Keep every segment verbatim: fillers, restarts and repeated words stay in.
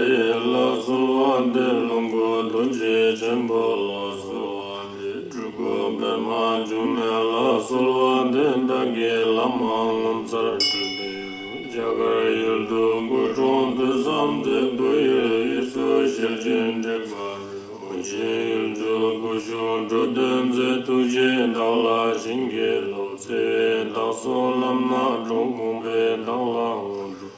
ལ་གསོལ་བ་འདེབས། ལོངས་སྐུ་རྡོ་རྗེ་ཆེན་པོ་ལ་གསོལ་བ་འདེབས། སྤྲུལ་སྐུ་པདྨ་འབྱུང་གནས་ལ་གསོལ་བ་འདེབས། བདག་གི་བླ་མ་ངོ་མཚར་སྤྲུལ་པའི་སྐུ། རྒྱ་གར་ཡུལ་དུ་སྐུ་འཁྲུངས་ཐོས་བསམ་མཛད། བོད་ཡུལ་དབུས་སུ་ཞལ་བྱོན་དྲེགས་པ། ཨོ་རྒྱན་ཡུལ་དུ་སྐུ་བཞུགས་འགྲོ་དོན་མཛད། ཐུགས་རྗེས་བདག་ལ་བྱིན་གྱིས་རློབས། བརྩེ་བས་བདག་སོགས་ལམ་སྣ་དྲོངས། དགོངས་པས་བདག་ལ་དངོས་གྲུབ།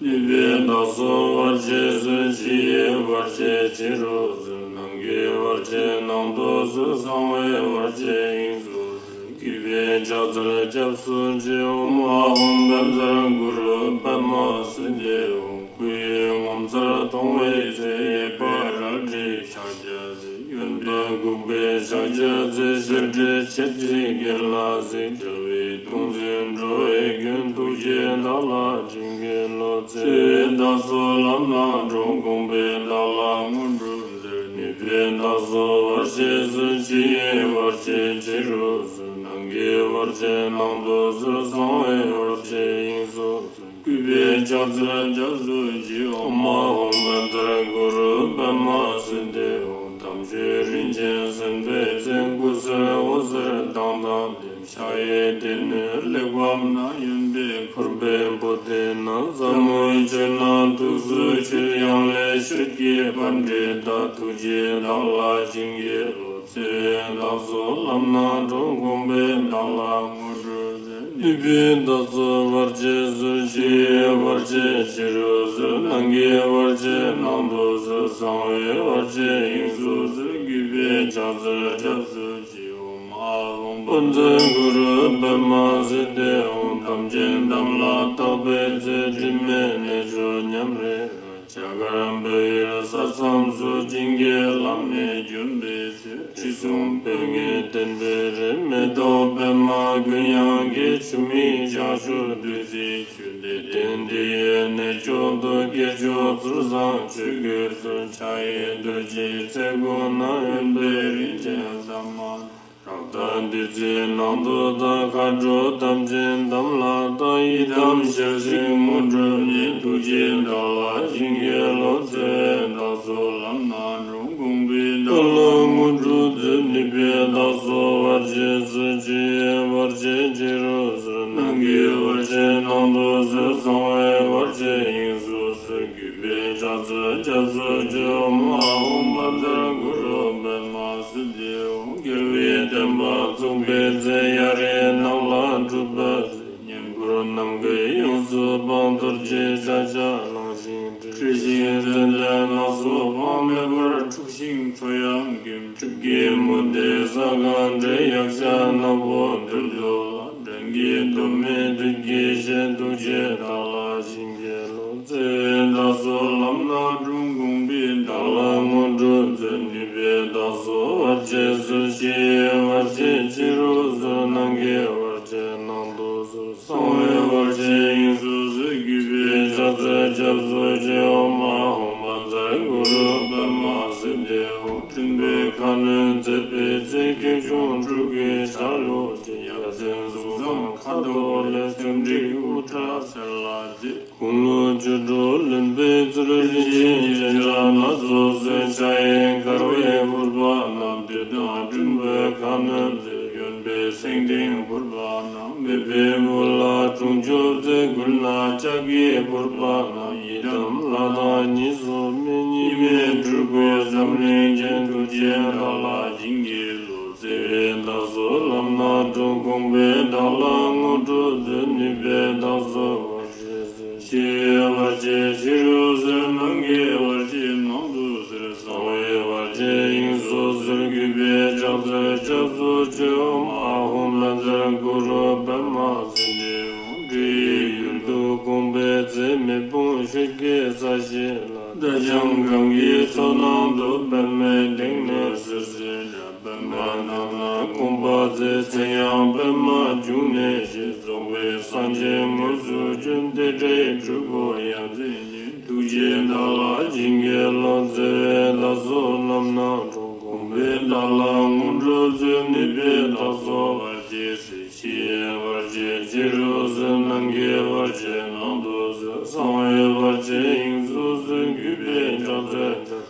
ནུས་པས་བདག་སོགས་བར་ཆད་སོལ། ཕྱི་ཡི་བར་ཆད་ཕྱི་རུ་སོལ། ནང་གི་བར་ཆད་ནང་དུ་སོལ། གསང་བའི་བར་ཆད་དབྱིངས་སུ་སོལ། གུས་པས་ཕྱག་འཚལ་སྐྱབས་སུ་མཆི། ཨོཾ་ཨཱཿཧཱུྃ་བཛྲ་གུ་རུ་པདྨ་སིདྡྷི་ཧཱུྃ། སྐུ་ཡི་ངོ་མཚར་མཐོང་བའི་ཚེ། གཡས་པས་རལ་གྲིའི་ཕྱག་རྒྱ་མཛད། གཡོན་པས་འགུགས་པའི་ཕྱག་རྒྱ་མཛད། ཞལ་བགྲད་མཆེ་གཙིགས་གྱེན་ལ་གཟིགས། དཔྲལ་བའི་གདུང་འཛིན་འགྲོ་བའི་མགོན། ཐུགས་རྗེས་བདག་ལ་བྱིན་གྱིས་རློབས། བརྩེ་བས་བདག་སོགས་ལམ་སྣ་དྲོངས། དགོངས་པས་བདག་ལ་དངོས་གྲུབ་སྩལ། ནུས་པས་བདག་སོགས་བར་ཆད་སོལ། ཕྱི་ཡི་བར་ཆད་ཕྱི་རུ་སོལ། ནང་གི་བར་ཆད་ནང་དུ་སོལ། གསང་བའི་བར་ཆད་དབྱིངས་སུ་སོལ། གུས་པས་ཕྱག་འཚལ་སྐྱབས་སུ་མཆི། ཨོཾ་ཨཱཿཧཱུྃ་བཛྲ་གུ་རུ་པདྨ་སིདྡྷི་ཧཱུྃ། དམ་ཆོས་རིན་ཆེན་གསན་པའི་ཚེ། སྐུ་གསེར་འོད་ཟེར་མདངས་དང་ལྡན། ཕྱག་གཡས་སྡེ་སྣོད་གླེགས་བམ་བསྣམས། གཡོན་པས་ཕུར་པའི་པོ་ཏི་བསྣམས། ཟབ་མོའི་ཆོས་རྣམས་ཐུགས་སུ་ཆུད། གཡང་ལས་ཆོས་ཀྱི་པཎྜི་ཏ། ཐུགས་རྗེས་བདག་ལ་བྱིན་གྱིས་རློབས། བརྩེ་བས་བདག་སོགས་ལམ་སྣ་དྲོངས། དགོངས་པས་བདག་ལ་དངོས་གྲུབ་སྩལ། ནུས་པས་བདག་སོགས་བར་ཆད་སོལ། ཕྱི་ཡི་བར་ཆད་ཕྱི་རུ་སོལ། ནང་གི་བར་ཆད་ནང་དུ་སོལ། གསང་བའི་བར་ཆད་དབྱིངས་སུ་སོལ། གུས་པས་ཕྱག་འཚལ་སྐྱབས་སུ་མཆི། ཨོཾ་ཨཱཿཧཱུྃ་བཛྲ་གུ་རུ་པདྨ་སིདྡྷི་ཧཱུྃ། དམ་ཅན་དམ་ལ་བཏགས་པའི་ཚེ། དྲི་མེད་གནས་མཆོག་ཉམས་རེ་རེ། རྒྱ་གར་བོད་ཡུལ་ས་མཚམས་སུ། བྱིན་གྱིས་བརླབས་ནས་བྱོན་པའི་ཚེ། དྲི་བསུང་སྤོས་ངད་བསྟེན་པའི་རི། མེ་ཏོག་པདྨ་ཀུན་ཡང་རྒྱས། ཆུ་མིག་ལྕགས་ཞུར་བདུད་རྩིའི་ཆུ། བདེ་ལྡན་འདི་ཡི་གནས་མཆོག་ཏུ། སྐྱེས་མཆོག་ཚུལ་བཟང་ཆོས་གོས་གསོལ། ཕྱག་གཡས་རྡོ་རྗེའི་ཚལ་སྒོ་ན། གཡོན་པས་རིན་ཆེན་ཟ་མ་ཏ། རཀྟ་བདུད་རྩིའི་ནང་དུ་དག། མཁའ་འགྲོ་དམ་ཅན་དམ་ལ་བཏགས། ཡི་དམ་ཞལ་གཟིགས་དངོས་གྲུབ་བརྙེས། ཐུགས་རྗེས་བདག་ལ་བྱིན་གྱིས་རློབས། བརྩེ་བས་བདག་སོགས་ལམ་སྣ་དྲོངས། དགོངས་པས་བདག་ལ་དངོས་གྲུབ་སྩལ། ནུས་པས་བདག་སོགས་བར་ཆད་སོལ། ཕྱི་ཡི་བར་ཆད་ཕྱི་རུ་སོལ། ནང་གི་བར་ཆད་ནང་དུ་སོལ། གསང་བའི་བར་ཆད་དབྱིངས་སུ་སོལ། གུས་པས་ཕྱག་འཚལ་སྐྱབས་སུ་མཆི། ཨོཾ་ཨཱཿཧཱུྃ་བཛྲ་གུ་རུ་པདྨ་སིདྡྷི་ཧཱུྃ། རྒྱལ་བའི་བསྟན་པ་བཙུགས་པའི་ཚེ། གཡའ་རིའི་ནགས་ལ་སྒྲུབ་པ་མཛད། བསྙེན་བཀུར་ནམ་མཁའི་དབྱིངས་སུ་འཕངས། རྡོ་རྗེའི་ཕྱག་རྒྱ་བླངས་ཤིང་བསྒྲིལ། ཁྲི་ཤིང་ཙནྡན་ལ་སོགས་འཕངས། མེ་འབར་འཁྲུགས་ཤིང་མཚོ་ཡང་སྐེམ། སྲིབ་ཀྱི་མུ་སྟེགས་ས་གང་བསྒྲལ། ཡཀྴ་ནག་པོ་འདུལ་དུ་ལགས། སྦྲང་གི་གདོད་མའི་བདུད་ཀྱི་གཤེད། ཐུགས་རྗེས་བདག་ལ་བྱིན་གྱིས་རློབས། བརྩེ་བས་བདག་སོགས་ལམ་སྣ་དྲོངས། དགོངས་པས་བདག་ལ་དངོས་གྲུབ་སྩལ། ནུས་པས་བདག་སོགས་བར་ཆད་སོལ། ཕྱི་ཡི་བར་ཆད་ཕྱི་རུ་སོལ། ནང་གི་བར་ཆད་ནང་དུ་སོལ། གསང་བའི་བར་ཆད་དབྱིངས་སུ་སོལ། གུས་པས་ཕྱག་འཚལ་སྐྱབས་སུ་མཆི། ཨོཾ་ཨཱཿཧཱུྃ་བཛྲ་གུ་རུ་པདྨ་སིདྡྷི་ཧཱུྃ། སྤྲིན་པའི་ཁ་གནོན་མཛད་པའི་ཚེ། ཁྱེའུ་ཆུང་སྤྲུལ་སྐུའི་ཆ་ལུགས་ཀྱི། ཡ་མཚན་གཟུགས་བཟང་ཁ་དོག་ལེགས། ཚེམས་དྲུག་དབུ་སྐྲ་སེར་ལ་མཛེས། དགུང་ལོ་བཅུ་དྲུག་ལོན་པའི་ཚུལ། རིན་ཆེན་རྒྱན་ཆ་སྣ་ཚོགས་གསོལ། ཕྱག་གཡས་འཁར་བའི་ཕུར་པ་བསྣམས། བདུད་དང་སྲིན་པོའི་ཁ་གནོན་མཛད། གཡོན་པས་སེང་ལྡེང་ཕུར་པ་བསྣམས། མེ་དཔུང་དབུ་ལ་དྲུང་སྐྱོབ་མཛད། མགུལ་ན་ལྕགས་ཀྱི་ཕུར་པ་བསྣམས། ཡི་དམ་ལྷ་དང་གཉིས་སུ་མེད། གཉིས་མེད་སྤྲུལ་སྐུའི་འཛམ་གླིང་རྒྱན། ཐུགས་རྗེས་བདག་ལ་བྱིན་གྱིས་རློབས། བརྩེ་བས་བདག་སོགས་ལམ་སྣ་དྲོངས། དགོངས་པས་བདག་ལ་དངོས་གྲུབ་སྩལ། ནུས་པས་བདག་སོགས་བར་ཆད་སོལ། ཕྱི་ཡི་བར་ཆད་ཕྱི་རུ་སོལ། ནང་གི་བར་ཆད་ནང་དུ་སོལ། གསང་བའི་བར་ཆད་དབྱིངས་སུ་སོལ། གུས་པས་ཕྱག་འཚལ་སྐྱབས་སུ་མཆི། ཨོཾ་ཨཱཿཧཱུྃ་བཛྲ་གུ་རུ་པདྨ་སིདྡྷི་ཧཱུྃ། འདྲེ་ཡི་ཡུལ་དུ་དགོངས་པའི་ཚེ། མེ་དཔུང་ཤོད་ཀྱི་ས་གཞི་ལ། སྒྲ་གཅན་གང་གི་མཚོ་ནང་དུ། པདྨའི་སྟེང་ནས་སིལ་སིལ་སྒྲ། པདྨ་རྣམས་ལ་དགོངས་པ་མཛད། མཚན་ཡང་པདྨ་འབྱུང་གནས་ཞེས། རྫོགས་པའི་སངས་རྒྱས་དངོས་སུ་བྱོན། དེ་འདྲའི་སྤྲུལ་སྐུ་ཡ་མཚན་ཅན། ཐུགས་རྗེས་བདག་ལ་བྱིན་གྱིས་རློབས། བརྩེ་བས་བདག་སོགས་ལམ་སྣ་དྲོངས། དགོངས་པས་བདག་ལ་དངོས་གྲུབ་སྩལ། ནུས་པས་བདག་སོགས་བར་ཆད་སེལ། ཕྱི་ཡི་བར་ཆད་ཕྱི་རུ་སོལ། ནང་གི་བར་ཆད་ནང་དུ་སོལ། གསང་བའི་བར་ཆད་དབྱིངས་སུ་སོལ། གུས་པས་ ཕྱག་འཚལ་ལོ།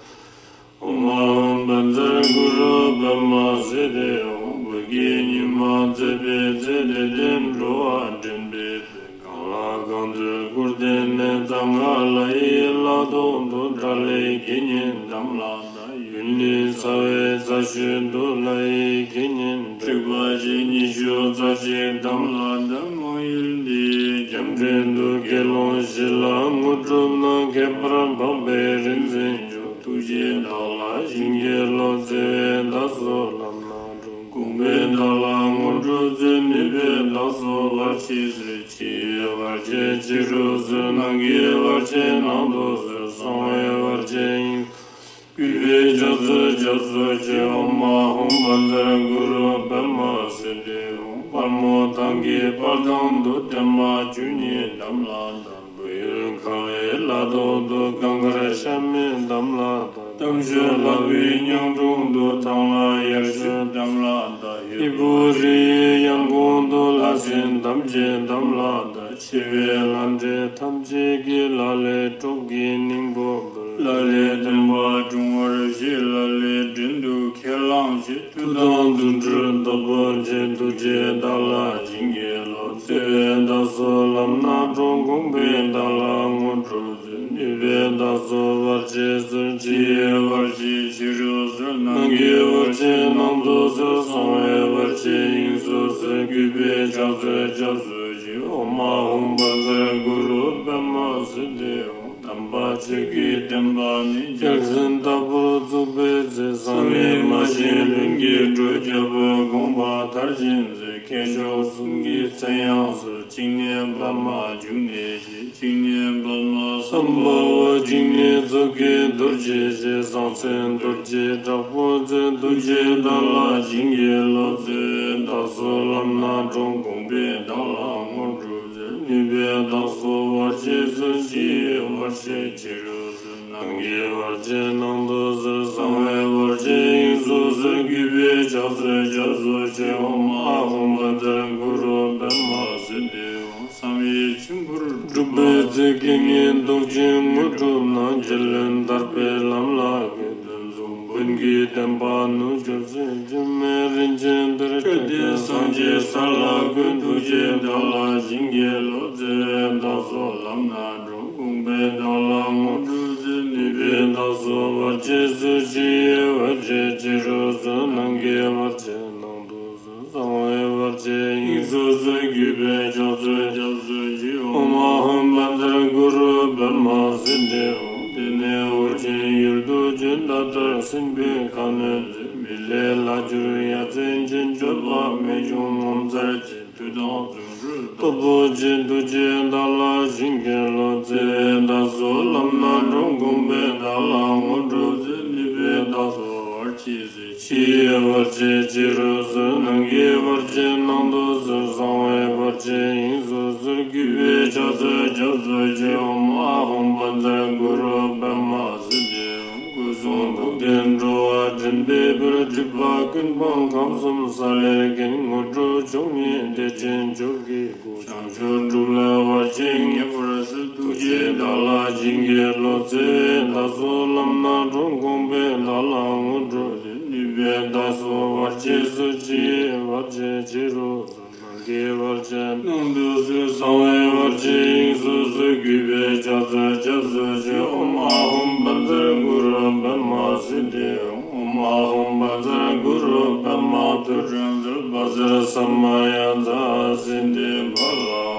ཨོཾ་ཨཱཿཧཱུྃ་བཛྲ་གུ་རུ་པདྨ་སིདྡྷི་ཧཱུྃ། བོད་ཀྱི་ཉི་མ་མཛད་པའི་ཚེ། དད་ལྡན་འགྲོ་བ་འདྲེན་པའི་དཔལ། གང་ལ་གང་འདུལ་སྐུར་བསྟན་ནས། གཙང་ཁ་ལ་ཡི་ལ་ཐོག་ཏུ། དགྲ་ལྷའི་དགེ་བསྙེན་དམ་ལ་བཏགས། ཡུལ་ནི་ཚ་བའི་ཚ་ཤོད་དུ། ལྷ་ཡི་དགེ་བསྙེན་དྲེགས་པ་ཆེ། ཉི་ཤུ་རྩ་གཅིག་དམ་ལ་བཏགས། མང་ཡུལ་འདིའི་རྒྱ་འདྲེན་དུ། དགེ་སློང་བཞི་ལ་དངོས་གྲུབ་གནང་། ཁྱད་པར་འཕགས་པའི་རིག་འཛིན་མཆོག། ཐུགས་རྗེས་བདག་ལ་བྱིན་གྱིས་རློབས། བརྩེ་བས་བདག་སོགས་ལམ་སྣ་དྲོངས། དགོངས་པས་བདག་ལ་དངོས་གྲུབ་སྩོལ། ནུས་པས་བདག་སོགས་བར་ཆད་སོལ། ཕྱི་ཡི་བར་ཆད་ཕྱི་རུ་སོལ། ནང་གི་བར་ཆད་ནང་དུ་སོལ། གསང་བའི་བར་ཆད་དབྱིངས། གུས་པས་ཕྱག་འཚལ་སྐྱབས་སུ་མཆི། ཨོཾ་ཨཱཿཧཱུྃ་བཛྲ་གུ་རུ་པདྨ་སིདྡྷི་ཧཱུྃ། དཔལ་མོ་ཐང་གི་དཔལ་ཐང་དུ། བརྟན་པ་བཅུ་གཉིས་དམ་ལ་བཏགས། བོད་ཡུལ་ཁ་བའི་ལ་ཐོག་ཏུ། གངས་དཀར་ཤ་མེད་དམ་ལ་བཏགས། རྟ་མཆོག་ལག་པའི་སྙིང་དྲུང་དུ། ཐང་ལྷ་ཡར་ཞུད་དམ་ལ་བཏགས། ཧས་པོ་རི་ཡི་ཡང་གོང་དུ། ལྷ་སྲིན་ཐམས་ཅད་དམ་ལ་བཏགས། ཆེ་བའི་ལྷ་འདྲེ་ཐམས་ཅད་ཀྱིས། ལ་ལས་སྲོག་གི་སྙིང་པོ་འབུལ། ལ་ལས་བསྟན་པ་འབྱུང་བར་བགྱི། ལ་ལས་བྲན་དུ་ཁས་བླངས་བྱེད། མཐུ་དང་རྫུ་འཕྲུལ་སྟོབས་པོ་ཆེ། ཐུགས་རྗེས་བདག་ལ་བྱིན་གྱིས་རློབས། བརྩེ་བས་བདག་སོགས་ལམ་སྣ་དྲོངས། དགོངས་པས་བདག་ལ་དངོས་གྲུབ་སྩོལ། ནུས་པས་བདག་སོགས་བར་ཆད་སོལ། ཕྱི་ཡི་བར་ཆད་ཕྱི་རུ་སོལ། ནང་གི་བར་ཆད་ནང་དུ་སོལ། གསང་བའི་བར་ཆད་དབྱིངས་སུ་སོལ། གུས་པས་ཕྱག་འཚལ་སྐྱབས་སུ་མཆི། ཨོཾ་ཨཱཿཧཱུྃ་བཛྲ་གུ་རུ་པདྨ་སིདྡྷི་ཧཱུྃ། དམ་པ་ཆོས་ཀྱི་བསྟན་པ་ནི། རྒྱལ་མཚན་ལྟ་བུར་བཙུགས་པའི་ཚེ། བསམ་ཡས་མ་བཞེངས་ལྷུན་གྱིས་གྲུབ། རྒྱལ་པོའི་དགོངས་པ་མཐར་ཕྱིན་ཚེ། མཁས་མཆོག་གསུམ་གྱི་མཚན་ཡང་གསོལ། གཅིག་ནི་པདྨ་འབྱུང་གནས་ཞེས། གཅིག་ནི་པདྨ་སམྦྷ་ཝ། གཅིག་ནི་མཛུབ་ཀྱུ་རྡོ་རྗེ་ཞེས། གསང་མཚན་རྡོ་རྗེ་དྲག་པོ་མཛད། ཐུགས་རྗེས་བདག་ལ་བྱིན་གྱིས་རློབས། བརྩེ་བས་བདག་སོགས་ལམ་སྣ་དྲོངས། དགོངས་པས་བདག་ལ་དངོས་གྲུབ་སྩོལ། ནུས་པས་བདག་སོགས་བར་ཆད་སོལ། ཕྱི་ཡི་བར་ཆད་ཕྱི་རུ་སོལ། ནང་གི་བར་ཆད་ནང་དུ་སོལ། གསང་བའི་བར་ཆད་དབྱིངས་སུ་སོལ། གུས་པས་ཕྱག་འཚལ་སྐྱབས་སུ་མཆི། ཨོཾ་ཨཱཿཧཱུྃ་བཛྲ་གུ་རུ་པདྨ་སིདྡྷི་ཧཱུྃ། བསམ་ཡས་མཆིམས་ཕུར་སྒྲུབ་པའི་ཚེ། རྐྱེན་ངན་བཟློག་ཅིང་དངོས་གྲུབ་གནང་། རྗེ་བློན་ཐར་པའི་ལམ་ལ་བཀོད། དོན་གསུམ་བོན་གྱི་བསྟན་པ་ནུབ་སྐྱོབ་ཕྱིར། སྒྱུ་མའི་རིན་ཆེན་གཏེར་སྤྲད་དེ། སངས་རྒྱས་ས་ལ་བཀོད། ཐུགས་རྗེས་བདག་ལ་བྱིན་གྱིས་རློབས། བརྩེ་བས་བདག་སོགས་ལམ་སྣ་དྲོངས། དགོངས་པས་བདག་ལ་དངོས་གྲུབ་སྩོལ། ནུས་པས་བདག་སོགས་བར་ཆད་སོལ། ཕྱི་ཡི་བར་ཆད་ཕྱི་རུ་སོལ། ནང་གི་བར་ཆད་ནང་དུ་སོལ། གསང་བའི་བར་ཆད་དབྱིངས་སུ་སོལ། གུས་པས་ཕྱག་འཚལ་སྐྱབས་སུ་མཆི། ཨོཾ་ཨཱཿཧཱུྃ་བཛྲ་གུ་རུ་པདྨ་སིདྡྷི་ཧཱུྃ། དེ་ནས་ཨོ་རྒྱན་ཡུལ་དུ་བྱོན། ད་ལྟར་སྲིན་པོའི་ཁ་གནོན་མཛད། མི་ལས་ལྷག་གྱུར་ཡ་མཚན་ཅན། སྤྱོད་པ་རྨད་བྱུང་ངོ་མཚར་ཅན། མཐུ་དང་རྫུ་འཕྲུལ་སྟོབས་པོ་ཆེ། ཐུགས་རྗེས་བདག་ལ་བྱིན་གྱིས་རློབས། བརྩེ་བས་བདག་སོགས་ལམ་སྣ་དྲོངས། དགོངས་པས་བདག་ལ་དངོས་གྲུབ་སྩོལ། ནུས་པས་བདག་སོགས་བར་ཆད་སོལ། ཕྱི་ཡི་བར་ཆད་ཕྱི་རུ་སོལ། ནང་གི་བར་ཆད་ནང་དུ་སོལ། གསང་བའི་བར་ཆད་དབྱིངས་སུ་སོལ། གུས་པས་ཕྱག་འཚལ་སྐྱབས་སུ་མཆི། ཨོཾ་ཨཱཿཧཱུྃ་བཛྲ་གུ་རུ་པདྨ་སིདྡྷི་ཧཱུྃ། སྐུ་གསུང་ཐུགས་ལྡན་འགྲོ་བ་འདྲེན་པའི་དཔལ། སྒྲིབ་པ་ཀུན་སྤངས་ཁམས་གསུམ་ས་ལེར་མཁྱེན། དངོས་གྲུབ་མཆོག་བརྙེས་བདེ་ཆེན་མཆོག་གི་སྐུ། བྱང་ཆུབ་སྒྲུབ་ལ་བར་ཆད་ངེས་པར་སེལ། ཐུགས་རྗེས་བདག་ལ་བྱིན་གྱིས་རློབས། བརྩེ་བས་བདག་སོགས་ལམ་སྣ་དྲོངས། དགོངས་པས་བདག་ལ་དངོས་གྲུབ་སྩོལ། ནུས་པས་བདག་སོགས་བར་ཆད་སོལ། ཕྱི་ཡི་བར་ཆད་ཕྱི་རུ་སོལ། ནང་གི་བར་ཆད་ནང་དུ་སོལ། གསང་བའི་བར་ཆད་དབྱིངས་སུ་སོལ། གུས་པས་ཕྱག་འཚལ་སྐྱབས་སུ་མཆི། ཨོཾ་ཨཱཿཧཱུྃ་བཛྲ་གུ་རུ་པདྨ་སིདྡྷི་ཧཱུྃ། ཨོཾ་ཨཱཿཧཱུྃ་བཛྲ་གུ་རུ་པདྨ་ཐོད་ཕྲེང་རྩལ། བཛྲ་ས་མ་ཡ་ཛཿསིདྡྷི་ཕ་ལ་